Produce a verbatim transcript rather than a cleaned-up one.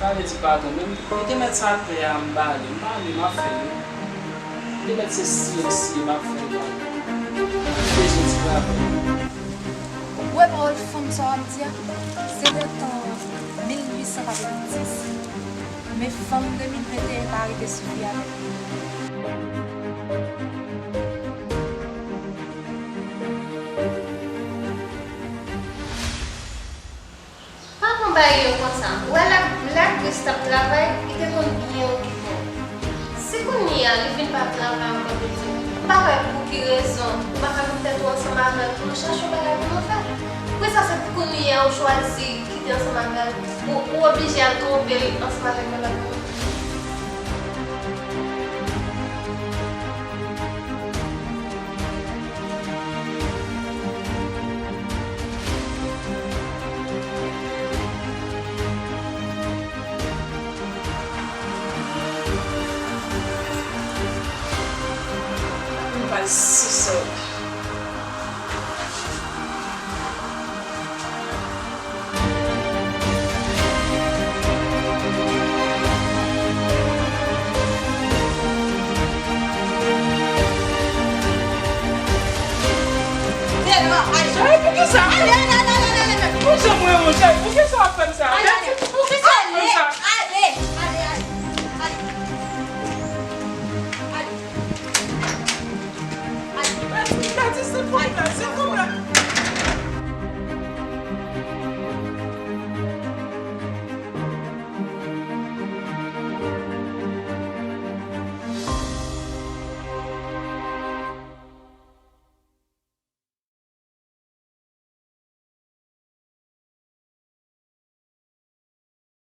Sa vle di, patwon, men m te mèt sa tè a, m bale, m bale, m ap fè l wi. M te mèt se siye m siye, m ap fè l, patwon. M bezwen ti travay. Ou wè pawòl fanm sa w ap di a, se nan tan mil uit san katrevenndis. Men fanm de mil venteyen pa rete sifi avèk li. Pa pran bagay yo konsa. Ou wè lè, lè Chris t ap travay, li te konn byen okipe w. Si kounye a li vin pa travay ankò, Petite, m pa wè pou ki rezon ou pa ka met tèt ou ansanm avè l pou nou chache yon bagay pou nou fè. Poukisa se kounye a ou chwazi kite ansanm avè l, ou, ou oblije al twonpe l ansanm avèk yon lòt moun? Mwen pral sisòl. Cheri, poukisa? Ale, ale, ale, ale, ale, ale. Ou janm renmen, cheri, poukisa w ap fè m sa?